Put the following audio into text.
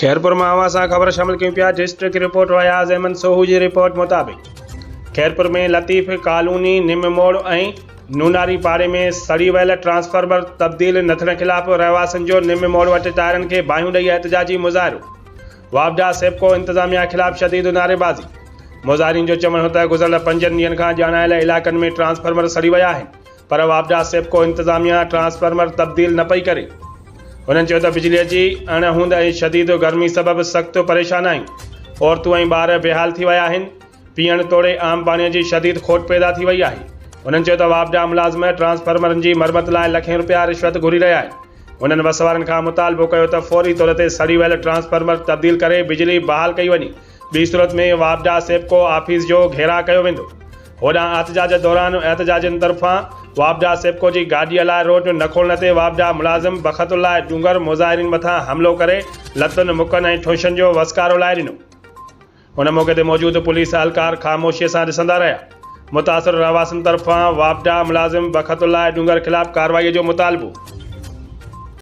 خيرپور مان اوهان سان خبر شامل ڪيون پيا ڊسٽرڪٽ رپورٽر اياز احمد سوهو جي رپورٽ مطابق خيرپور ۾ لطيف ڪالوني نم موڙ ۽ نوناري پاڙي ۾ سڙي ويل ٽرانسفارمر تبديل نه ٿيڻ خلاف رهواسين جو نم موڙ وٽ ٽائرن کي باهيون ڏئي احتجاجي مظاهرو واپڊا سيپڪو انتظاميا خلاف شديد نعريبازي مظاهرين جو چوڻ هو ته گذريل پنجن ڏينهن کان ڄاڻايل علائقن ۾ ٽرانسفارمر سڙي ويا آهن پر واپڊا سيپڪو انتظاميا ٽرانسفارمر تبديل نه پئي ڪري. هنن چيو ته بجلي جي اڻ هوند ۽ شديد گرمي سبب سخت پريشان آهيون، عورتون ۽ ٻار بيحال ٿي ويا آهن، پيئڻ توڙي عام پاڻي جي شديد کوٽ پيدا ٿي وئي آهي. هنن چيو ته واپڊا ملازم ٽرانسفارمرن جي مرمت لاء لکين رپيا رشوت گهري رهيا آهن. هنن وس وارن کان مطالبو ڪيو ته فوري طور تي سڙي ويل ٽرانسفارمر تبديل ڪري بجلي بحال ڪئي وڃي، ٻي صورت ۾ واپڊا سيپڪو آفيس جو گهيراء ڪيو ويندو. هوڏانهن احتجاج دوران احتجاجين طرفان واپڊا سيپڪو جي گاڏيء لاء روڊ نه کولڻ تي واپڊا ملازم بخت الله ڏونگر مظاهرين مٿان حملو ڪري لتن، مڪن ۽ ٺونشن جو وسڪارو لائي ڏنو. ان موقعي تي موجود پوليس اهلڪار خاموشيء سان ڏسندا رهيا. متاثر رهواسين طرفان واپڊا ملازم بخت الله ڏونگر خلاف ڪارروائي جو مطالبو.